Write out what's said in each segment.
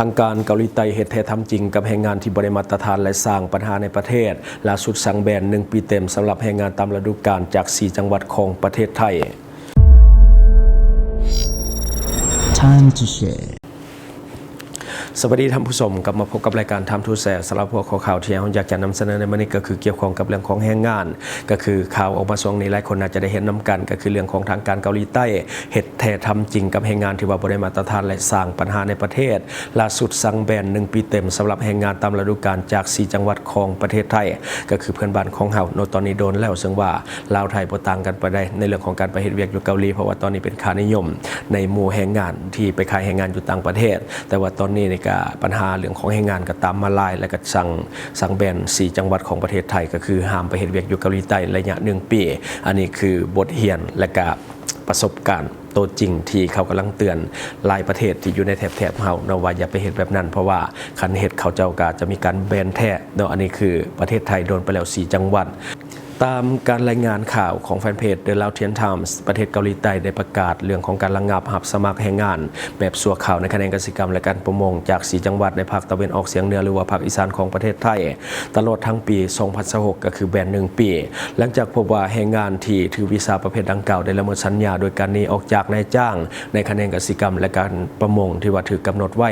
ທາງການເກົາຫຼີໃຕ້ເຮັດແທ້ທຳຈິງກັບແຮງງານທີ່ບໍ່ໄດ້ມາດຕະຖານ ແລະ ສ້າງບັນຫາໃນປະເທດ. ລ່າສຸດສັ່ງແບນໜຶ່ງປີເຕັມສຳລັບແຮງງານຕາມລະດູການຈາກສີ່ຈັງຫວັດຂອງປະເທດໄທ. ສະບາຍດີທ່ານຜູ້ຊົມ, ກັບມາພົບກັບລາຍການ Time to Share. ສຳລັບຫົວຂໍ້ຂ່າວທີ່ເຮົາຢາກຈະນຳສະເໜີໃນມື້ນີ້ກໍຄືກ່ຽວຂ້ອງກັບເລື່ອງຂອງແຮງງານ. ກໍຄືຂ່າວອອກມາຊ່ວງນີ້ ຫຼາຍຄົນໜ້າຈະໄດ້ເຫັນນຳກັນ ກໍຄືເລື່ອງຂອງທາງການເກົາຫຼີໃຕ້ເຮັດແທ້ທຳຈິງກັບແຮງງານທີ່ວ່າບໍ່ໄດ້ມາດຕະຖານ ແລະ ສ້າງບັນຫາໃນປະເທດ. ລ່າສຸດສັ່ງແບນໜຶ່ງປີເຕັມສຳລັບແຮງງານຕາມລະດູການຈາກສີ່ຈັງຫວັດຂອງປະເທດໄທ ກໍຄືເພື່ອນບ້ານຂອງເຮົາເນາະ. ຕອນນີ້ໂດນແລ້ວ ເຊິ່ງວ່າລາວໄທບໍ່ຕ່າງກັນປານໃດໃນເລື່ອງຂອງການໄປເຮັດວຽກຢູ່ເກົາຫຼີ ເພາະວ່າຕອນນີ້ເປັນຄ່ານິຍົມໃນໝູ່ແຮງງານທີ່ໄປຂາຍແຮງງານຢູ່ຕ່າງປະເທດ. ແຕ່ວ່າຕອນນີ້ນີ້ກໍບັນຫາເລື່ອງຂອງແຮງງານກໍຕາມມາຫຼາຍ ແລະ ກໍສັ່ງ ສັ່ງແບນສີ່ຈັງຫວັດຂອງປະເທດໄທ ກໍຄືຫ້າມໄປເຮັດວຽກຢູ່ເກົາຫຼີໃຕ້ໄລຍະໜຶ່ງປີ. ອັນນີ້ຄືບົດຮຽນ ແລະ ກະປະສົບການໂຕຈິງທີ່ເຂົາກຳລັງເຕືອນຫຼາຍປະເທດທີ່ຢູ່ໃນແຖບໆເຮົາເນາະ ວ່າຢ່າໄປເຮັດແບບນັ້ນ ເພາະວ່າຄັນເຮັດເຂົາເຈົ້າກໍຈະມີການແບນແທ້ເນາະ. ອັນນີ້ຄືປະເທດໄທໂດນໄປແລ້ວສີ່ຈັງຫວັດ. ຕາມການລາຍງານຂ່າວຂອງແຟນເພຈ The Laotian Times, ປະເທດເກົາຫຼີໃຕ້ໄດ້ປະກາດເລື່ອງຂອງການລະງັບຮັບສະໝັກແຮງງານແບບຊົ່ວຄາວໃນຂະແໜງກະສິກຳ ແລະ ການປະມົງຈາກສີ່ຈັງຫວັດໃນພາກຕາເວັນອອກສຽງເໜືອ ຫຼືວ່າພາກອີສານຂອງປະເທດໄທ ຕະຫຼອດທັງປີສອງພັນຊາວຫົກ ກໍຄືແບນໜຶ່ງປີ ຫຼັງຈາກພົບວ່າແຮງງານທີ່ຖືກວີຊາປະເພດດັ່ງກ່າວໄດ້ລະເມີດສັນຍາໂດຍການໜີອອກຈາກນາຍຈ້າງໃນຂະແໜງກະສິກຳ ແລະ ການປະມົງທີ່ວ່າຖືກກຳນົດໄວ້.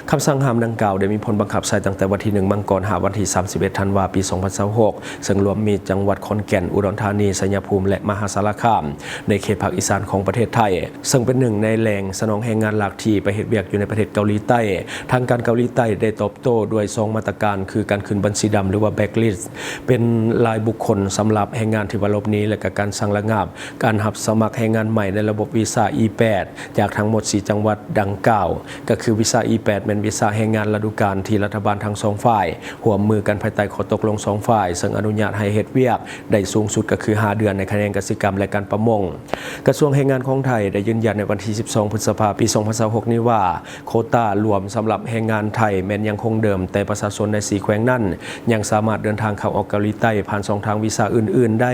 ຄຳສັ່ງຫ້າມດັ່ງກ່າວໄດ້ມີຜົນບັງຄັບໃຊ້ຕັ້ງແຕ່ວັນທີໜຶ່ງ ມັງກອນ ຫາວັນທີສາມສິບເອັດ ທັນວາ ປີສອງພັນຊາວຫົກ ເຊິ່ງລວມມີຈັງຫວັດຂອນແກ່ນ, ອຸດອນທານີ, ໄຊຍະພູມ ແລະ ມະຫາສາລະຄາມ ໃນເຂດພາກອີສານຂອງປະເທດໄທ, ເຊິ່ງເປັນໜຶ່ງໃນແຫຼ່ງສະໜອງແຮງງານຫຼັກທີ່ໄປເຮັດວຽກຢູ່ໃນປະເທດເກົາຫຼີໃຕ້. ທາງການເກົາຫຼີໃຕ້ໄດ້ຕອບໂຕ້ດ້ວຍສອງມາດຕະການ ຄືການຂຶ້ນບັນຊີດຳ ຫຼືວ່າ Blacklist ເປັນລາຍບຸກຄົນສຳລັບແຮງງານທີ່ວ່າຫຼົບໜີ ແລະ ກະການສັ່ງລະງັບການຮັບສະໝັກແຮງງານໃໝ່ໃນລະບົບວີຊາ ອີ ແປດ ຈາກທັງໝົດສີ່ຈັງຫວັດດັ່ງກ່າວ. ກໍຄືວີຊາ ອີ ແປດ ແມ່ນວີຊາແຮງງານລະດູການທີ່ລັດຖະບານທັງສອງຝ່າຍຮ່ວມມືກັນພາຍໃຕ້ຂໍ້ຕົກລົງສອງຝ່າຍ, ເຊິ່ງອະນຸຍາດໃຫ້ເຮັດວຽກໄດ້ສູງສຸດກໍຄືຫ້າເດືອນໃນຂະແໜງກະສິກຳ ແລະ ການປະມົງ. ກະຊວງແຮງງານຂອງໄທໄດ້ຢືນຢັນໃນວັນທີສິບສອງ ພຶດສະພາ ປີສອງພັນຊາວຫົກນີ້ວ່າ ໂຄຕ້າລວມສຳລັບແຮງງານໄທແມ່ນຍັງຄົງເດີມ, ແຕ່ປະຊາຊົນໃນສີ່ແຂວງນັ້ນຍັງສາມາດເດີນທາງເຂົ້າອອກເກົາຫຼີໃຕ້ຜ່ານຊ່ອງທາງວີຊາອື່ນໆໄດ້.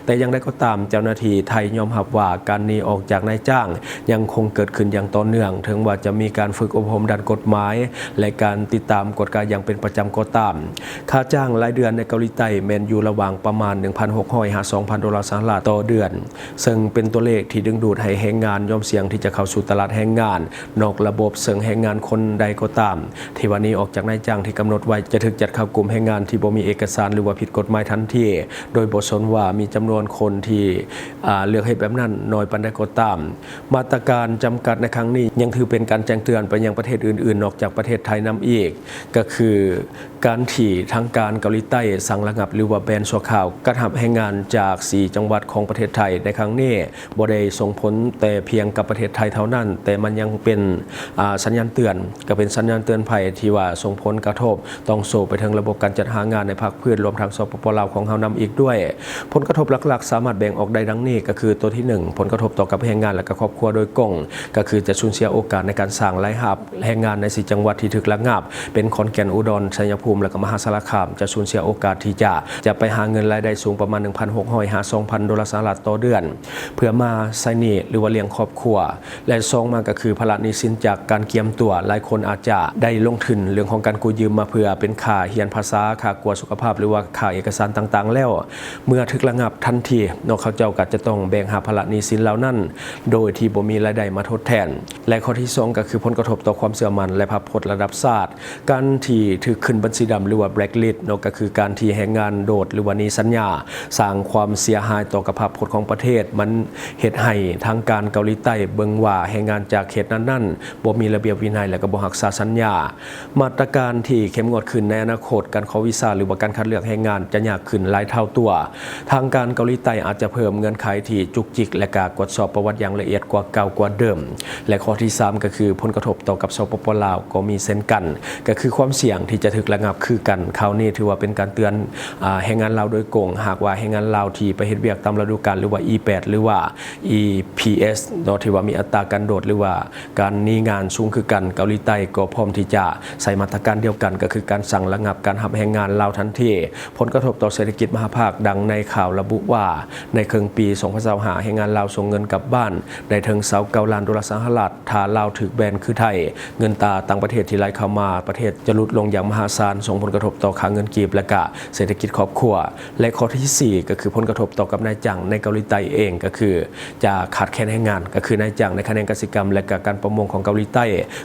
ແຕ່ຢ່າງໃດກໍຕາມ, ເຈົ້າໜ້າທີ່ໄທຍອມຮັບວ່າການໜີອອກຈາກນາຍຈ້າງຍັງຄົງເກີດຂຶ້ນຢ່າງຕໍ່ເນື່ອງ, ເຖິງວ່າຈະມີການຝຶກອົບຮົມດ້ານກົດໝາຍ ແລະ ການຕິດຕາມກວດກາຢ່າງເປັນປະຈຳກໍຕາມ. ຄ່າຈ້າງລາຍເດືອນໃນເກົາຫຼີໃຕ້ແມ່ນຢູ່ລະຫວ່າງປະມານ ໜຶ່ງພັນຫົກຮ້ອຍ ຫາ ສອງພັນໂດລາສະຫະລັດຕໍ່ເດືອນ, ເຊິ່ງເປັນຕົວເລກທີ່ດຶງດູດໃຫ້ແຮງງານຍອມສ່ຽງທີ່ຈະເຂົ້າສູ່ຕະຫຼາດແຮງງານນອກລະບົບ, ເຊິ່ງແຮງງານຄົນໃດກໍຕາມ ທີ່ວ່າໜີອອກຈາກນາຍຈ້າງທີ່ກຳນົດໄວ້ ຈະຖືກຈັດເຂົ້າກຸ່ມແຮງງານທີ່ບໍ່ມີເອກະສານ ຫຼືວ່າຜິດກົດໝາຍທັນທີ, ໂດຍບໍ່ສົນວ່າມີຈຳນວນຄົນທີ່ ອາ ເລືອກເຮັດແບບນັ້ນໜ້ອຍປານໃດກໍຕາມ. ມາດຕະການຈຳກັດໃນຄັ້ງນີ້ຍັງຖືເປັນການແຈ້ງເຕືອນໄປຍັງປະເທດອື່ນໆນອກຈາກປະເທດໄທນຳອີກ, ກໍຄືການທີ່ທາງການເກົາຫຼີໃຕ້ສັ່ງລະງັບ ຫຼືວ່າແບນຊົ່ວຄາວການຮັບແຮງງານຈາກສີ່ຈັງຫວັດຂອງປະເທດໄທໃນຄັ້ງນີ້ ບໍ່ໄດ້ສົ່ງຜົນແຕ່ພຽງກັບປະເທດໄທເທົ່ານັ້ນ, ແຕ່ມັນຍັງເປັນ ອາ ສັນຍານເຕືອນ, ກໍເປັນສັນຍານເຕືອນໄພທີ່ວ່າສົ່ງຜົນກະທົບຕ່ອງໂສ້ໄປເຖິງລະບົບການຈັດຫາງານໃນພາກພື້ນ ລວມທັງ ສປປ ລາວ ຂອງເຮົານຳອີກດ້ວຍ. ຜົນກະທົບຫຼັກໆສາມາດແບ່ງອອກໄດ້ດັ່ງນີ້, ກໍຄືຕົວທີໜຶ່ງ ຜົນກະທົບຕໍ່ກັບແຮງງານ ແລະ ກໍຄອບຄົວໂດຍກົງ, ກໍຄືຈະສູນເສຍໂອກາດໃນການສ້າງລາຍຮັບ, ແຮງງານໃນສີ່ຈັງຫວັດທີ່ຖືກລະງັບ ເປັນຂອນແກ່ນ, ອຸດອນ, ໄຊຍະພູມ ແລະ ກໍມະຫາສາລະຄາມ ຈະສູນເສຍໂອກາດທີ່ຈະ ຈະໄປຫາເງິນລາຍໄດ້ສູງປະມານ ໜຶ່ງພັນຫົກຮ້ອຍ ຫາ ສອງພັນໂດລາສະຫະລັດຕໍ່ເດືອນ ເພື່ອມາໃຊ້ໜີ້ ຫຼືວ່າລ້ຽງຄອບຄົວ. ແລະ ສອງມາກໍຄືພາລະໜີ້ສິນຈາກການກຽມຕົວ, ຫຼາຍຄົນອາດຈະໄດ້ລົງທຶນເລື່ອງຂອງການກູ້ຢືມມາເພື່ອເປັນຄ່າຮຽນພາສາ, ຄ່າກວດສຸຂະພາບ ຫຼືວ່າຄ່າເອກະສານຕ່າງໆແລ້ວ, ເມື່ອຖືກລະງັບທັນທີເນາະ, ເຂົາເຈົ້າກໍຈະຕ້ອງແບກຫາບພາລະໜີ້ສິນເຫຼົ່ານັ້ນ ໂດຍທີ່ບໍ່ມີລາຍໄດ້ມາທົດແທນ. ແລະ ຂໍ້ທີສອງກໍຄືຜົນກະທົບຕໍ່ຄວາມເຊື່ອໝັ້ນ ແລະ ພາບພົດລະດັບຊາດ. ການທີ່ຖືກຂຶ້ນບັນຊີດຳ ຫຼືວ່າ Blacklist ເນາະ, ກໍຄືການທີ່ແຮງງານໂດດ ຫຼືວ່າໜີສັນຍາ ສ້າງຄວາມເສຍຫາຍຕໍ່ກັບພາບພົດຂອງປະເທດ. ມັນເຮັດໃຫ້ທາງການເກົາຫຼີໃຕ້ເບິ່ງວ່າແຮງງານຈາກເຂດນັ້ນໆບໍ່ມີລະບຽບວິໄນ ແລະ ກໍບໍ່ຮັກສາສັນຍາ. ມາດຕະການທີ່ເຂັ້ມງວດຂຶ້ນໃນອະນາຄົດ, ການຂໍວີຊາ ຫຼືວ່າການຄັດເລືອກແຮງງານຈະຍາກຂຶ້ນຫຼາຍເທົ່າຕົວ. ທາງການເກົາຫຼີໃຕ້ອາດຈະເພີ່ມເງື່ອນໄຂທີ່ຈຸກຈິກ ແລະ ກະກວດສອບປະຫວັດຢ່າງລະອຽດກວ່າເກົ່າກວ່າເດີມ. ແລະ ຂໍ້ທີສາມກໍຄືຜົນກະທົບຕໍ່ກັບ ສປປ ລາວ ກໍມີເຊັ່ນກັນ, ກໍຄືຄວາມສ່ຽງທີ່ຈະຖືກລະງັບຄືກັນ. ຂ່າວນີ້ຖືວ່າເປັນການເຕືອນ ອາ ແຮງງານລາວໂດຍກົງ, ຫາກວ່າແຮງງານລາວທີ່ໄປເຮັດວຽກຕາມລະດູການ ຫຼືວ່າ ອີ ແປດ ຫຼືວ່າ ອີ ພີ ເອັສ ເນາະ ທີ່ວ່າມີອັດຕາການໂດດ ຫຼືວ່າການໜີງານສູງຄືກັນ, ເກົາຫຼີໃຕ້ກໍພ້ອມທີ່ຈະໃຊ້ມາດຕະການດຽວກັນ ກໍຄືການສັ່ງລະງັບການຮັບແຮງງານລາວທັນທີ. ຜົນກະທົບຕໍ່ເສດຖະກິດມະຫາພາກ, ດັ່ງໃນຂ່າວລະບຸວ່າ ໃນເຄິ່ງປີສອງພັນຊາວຫ້າ ແຮງງານລາວສົ່ງເງິນກັບບ້ານໄດ້ເຖິງຊາວເກົ້າລ້ານໂດລາສະຫະລັດ. ຖ້າລາວຖືກແບນຄືໄທ, ເງິນຕາຕ່າງປະເທດທີ່ໄຫຼເຂົ້າມາປະເທດຈະຫຼຸດລົງຢ່າງມະຫາສານ, ສົ່ງຜົນກະທົບຕໍ່ຄ່າເງິນກີບ ແລະ ກະເສດຖະກິດຄອບຄົວ. ແລະ ຂໍ້ທີສີ່ ກໍຄືຜົນກະທົບຕໍ່ກັບນາຍຈ້າງໃນເກົາຫຼີໃຕ້ເອງ, ກໍຄືຈະຂາດແຄນແຮງງານ, ກໍຄືນາຍຈ້າງໃນຂະແໜງກະສິກຳ ແລະ ກະການປະມົງຂອງເກົາຫຼີໃຕ້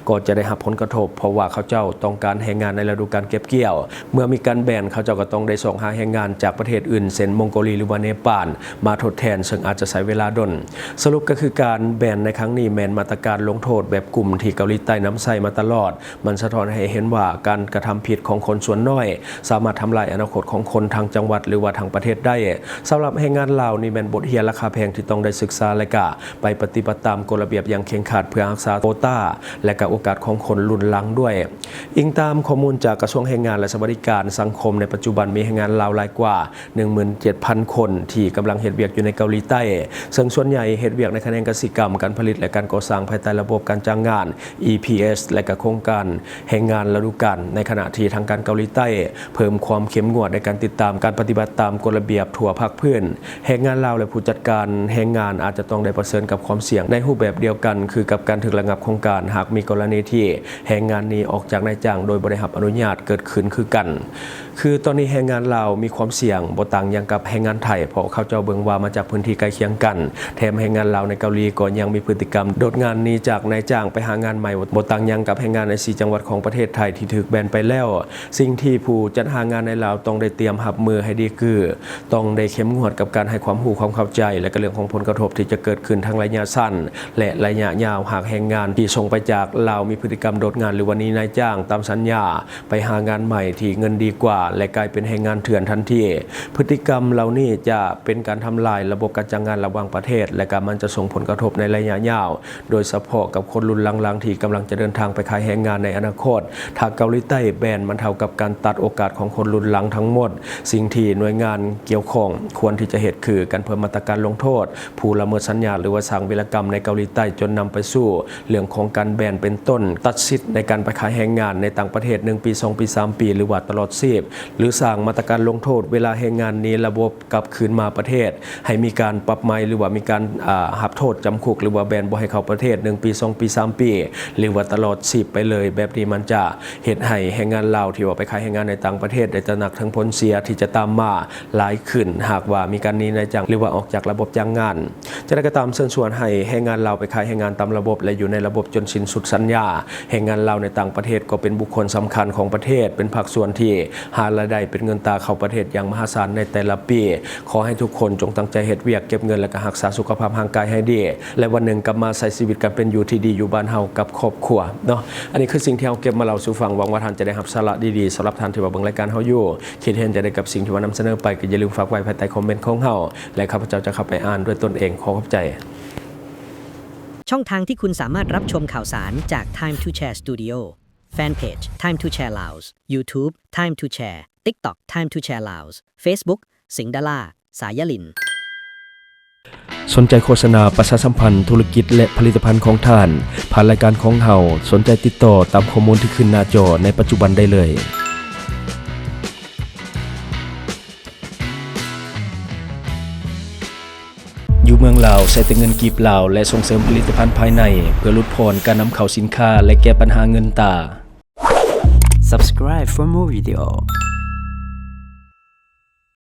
ກໍຈະໄດ້ຮັບຜົນກະທົບ, ເພາະວ່າເຂົາເຈົ້າຕ້ອງການແຮງງານໃນລະດູການເກັບກ່ຽວ. ເມື່ອມີການແບນ, ເຂົາເຈົ້າກໍຕ້ອງໄດ້ຊອກຫາແຮງງານຈາກປະເທດອື່ນ ເຊັ່ນ ມົງໂກລີ ຫຼືວ່າເນປານ ມາທົດແທນ, ເຊິ່ງອາດຈະໃຊ້ເວລາດົນ. ສະຫຼຸບກໍຄືການແບນໃນຄັ້ງນີ້ແມ່ນມາດຕະການລົງໂທດແບບກຸ່ມທີ່ເກົາຫຼີໃຕ້ນຳໃຊ້ມາຕະຫຼອດ. ມັນສະທ້ອນໃຫ້ເຫັນວ່າການກະທຳຜິດຂອງຄົນສ່ວນນ້ອຍສາມາດທຳລາຍອະນາຄົດຂອງຄົນທາງຈັງຫວັດ ຫຼືວ່າທາງປະເທດໄດ້. ສຳລັບແຮງງານລາວ, ນີ້ແມ່ນບົດຮຽນລາຄາແພງທີ່ຕ້ອງໄດ້ສຶກສາ ແລະ ກະໄປປະຕິບັດຕາມກົດລະບຽບຢ່າງເຄັ່ງຄັດ ເພື່ອຮັກສາໂກຕາ ແລະ ກະໂອກາດຂອງຄົນລຸ້ນຫຼັງດ້ວຍ. ອີງຕາມຂໍ້ມູນຈາກກະຊວງແຮງງານ ແລະ ສະຫວັດດີການສັງຄົມ, ໃນປັດຈຸບັນມີແຮງງານລາວຫຼາຍກວ່າ ໜຶ່ງໝື່ນເຈັດພັນຄົນທີ່ກຳລັງເຮັດວຽກຢູ່ໃນເກົາຫຼີໃຕ້, ເຊິ່ງສ່ວນໃຫຍ່ເຮັດວຽກໃນຂະແໜງກະສິກຳ, ການຜະລິດ ແລະ ການກໍ່ສ້າງ ພາຍໃຕ້ລະບົບການຈ້າງງານ ອີ ພີ ເອັສ ແລະ ກະໂຄງການແຮງງານລະດູການ, ໃນຂະນະທີ່ທາງການເກົາຫຼີໃຕ້ເພີ່ມຄວາມເຂັ້ມງວດໃນການຕິດຕາມການປະຕິບັດຕາມກົດລະບຽບທົ່ວພາກພື້ນ. ແຮງງານລາວ ແລະ ຜູ້ຈັດການແຮງງານອາດຈະຕ້ອງໄດ້ປະເຊີນກັບຄວາມສ່ຽງໃນຮູບແບບດຽວກັນຄືກັບການຖືກລະງັບໂຄງການ, ຫາກມີກໍລະນີທີ່ແຮງງານໜີອອກຈາກນາຍຈ້າງໂດຍບໍ່ໄດ້ຮັບອະນຸຍາດເກີດຂຶ້ນຄືກັນ. ຄືຕອນນີ້ແຮງງານລາວມີຄວາມສ່ຽງບໍ່ຕ່າງຫຍັງກັບແຮງງານໄທ, ເພາະເຂົາເຈົ້າເບິ່ງວ່າມາຈາກພື້ນທີ່ໃກ້ຄຽງກັນ, ແຖມແຮງງານລາວໃນເກົາຫຼີກໍຍັງມີພຶດຕິກຳໂດດງານໜີຈາກນາຍຈ້າງໄປຫາງານໃໝ່, ບໍ່ຕ່າງຫຍັງກັບແຮງງານໃນສີ່ຈັງຫວັດຂອງປະເທດໄທທີ່ຖືກແບນໄປແລ້ວ. ສິ່ງທີ່ຜູ້ຈັດຫາງານໃນລາວຕ້ອງໄດ້ຕຽມຮັບມືໃຫ້ດີຄື ຕ້ອງໄດ້ເຂັ້ມງວດກັບການໃຫ້ຄວາມຮູ້ຄວາມເຂົ້າໃຈ ແລະ ກະເລື່ອງຂອງຜົນກະທົບທີ່ຈະເກີດຂຶ້ນທັງໄລຍະສັ້ນ ແລະ ໄລຍະຍາວ, ຫາກແຮງງານທີ່ສົ່ງໄປຈາກລາວມີພຶດຕິກຳໂດດງານ ຫຼືວ່າໜີນາຍຈ້າງຕາມສັນຍາ ໄປຫາງານໃໝ່ທີ່ເງິນດີກວ່າ ແລະ ກາຍເປັນແຮງງານເຖື່ອນທັນທີ. ພຶດຕິກຳເຫຼົ່ານີ້ຈະເປັນການທຳລາຍລະບົບການຈ້າງງານລະຫວ່າງປະເທດ ແລະ ກະມັນຈະສົ່ງຜົນກະທົບໃນໄລຍະຍາວ, ໂດຍສະເພາະກັບຄົນລຸ້ນຫຼັງໆທີ່ກຳລັງຈະເດີນທາງໄປຂາຍແຮງງານໃນອະນາຄົດ. ຖ້າເກົາຫຼີໃຕ້ແບນ, ມັນເທົ່າກັບການຕັດໂອກາດຂອງຄົນລຸ້ນຫຼັງທັງໝົດ. ສິ່ງທີ່ໜ່ວຍງານກ່ຽວຂ້ອງຄວນທີ່ຈະເຮັດ ຄືການເພີ່ມມາດຕະການລົງໂທດຜູ້ລະເມີດສັນຍາ ຫຼືວ່າສ້າງວິລະກຳໃນເກົາຫຼີໃຕ້ ຈົນນຳໄປສູ່ເລື່ອງຂອງການແບນ ເປັນຕົ້ນ ຕັດສິດໃນການໄປຂາຍແຮງງານໃນຕ່າງປະເທດ ໜຶ່ງປີ ສອງປີ ສາມປີ ຫຼືວ່າຕະຫຼອດຊີບ ຫຼືສ້າງມາດຕະການລົງໂທດເວລາແຮງງານໜີລະບົບ ກັບຄືນມາປະເທດ, ໃຫ້ມີການປັບໃໝ ຫຼືວ່າມີການ ອາ ຮັບໂທດຈຳຄຸກ ຫຼືວ່າແບນບໍ່ໃຫ້ເຂົ້າປະເທດ ໜຶ່ງປີ ສອງປີ ສາມປີ ຫຼືວ່າຕະຫຼອດຊີບໄປເລີຍ. ແບບນີ້ມັນຈະເຮັດໃຫ້ແຮງງານລາວທີ່ວ່າໄປຂາຍແຮງງານໃນຕ່າງປະເທດໄດ້ຕະໜັກເຖິງຜົນເສຍທີ່ຈະຕາມມາຫຼາຍຂຶ້ນ ຫາກວ່າມີການໜີນາຍຈ້າງ ຫຼືວ່າອອກຈາກລະບົບຈ້າງງານ. ຈັ່ງໃດກໍຕາມ, ເຊີນຊວນໃຫ້ແຮງງານລາວໄປຂາຍແຮງງານຕາມລະບົບ ແລະ ຢູ່ໃນລະບົບຈົນສິ້ນສຸດສັນຍາ. ແຮງງານລາວໃນຕ່າງປະເທດກໍເປັນບຸກຄົນສຳຄັນຂອງປະເທດ, ເປັນພາກສ່ວນທີ່ຫາລາຍໄດ້ເປັນເງິນຕາເຂົ້າປະເທດຢ່າງມະຫາສານໃນແຕ່ລະປີ. ຂໍໃຫ້ທຸກຄົນຈົ່ງຕັ້ງໃຈເຮັດວຽກ, ເກັບເງິນ ແລະ ກະຮັກສາສຸຂະພາບຮ່າງກາຍໃຫ້ດີ ແລະ ວັນໜຶ່ງກັບມາໃຊ້ຊີວິດການເປັນຢູ່ທີ່ດີຢູ່ບ້ານເຮົາກັບຄອບຄົວເນາະ. ອັນນີ້ຄືສິ່ງທີ່ເຮົາເກັບມາເລົ່າສູ່ຟັງ. ຫວັງວ່າທ່ານຈະໄດ້ຮັບສາລະດີໆ. ສຳລັບທ່ານທີ່ວ່າເບິ່ງລາຍການເຮົາຢູ່, ຄິດເຫັນຈັ່ງໃດກັບສິ່ງທີ່ວ່ານຳສະເໜີໄປ, ກໍຢ່າລືມຝາກໄວ້ພາຍໃຕ້ຄອມເມັນຂອງເຮົາ ແລະ ຂ້າພະເຈົ້າຈະເຂົ້າໄປອ່ານດ້ວຍຕົນເອງ. ຂໍຂອບໃຈ. ช่องทางที่คุณสามารถรับชมข่าวสารจาก Time to Share Studio Fanpage Time to Share Laos YouTube Time to Share TikTok Time to Share Laos Facebook สิงห์ดารา สายลิน สนใจโฆษณาประชาสัมพันธ์ธุรกิจและผลิตภัณฑ์ของท่าน ผ่านรายการของเฮา สนใจติดต่อตามข้อมูลที่ขึ้นหน้าจอในปัจจุบันได้เลย. ຢູ່ເມືອງລາວ ໃຊ້ແຕ່ເງິນກີບລາວ ແລະ ສົ່ງເສີມຜະລິດຕະພັນພາຍໃນ ເພື່ອຫຼຸດຜ່ອນການນຳເຂົ້າສິນຄ້າ ແລະ ແກ້ບັນຫາເງິນຕາ. Subscribe for more video.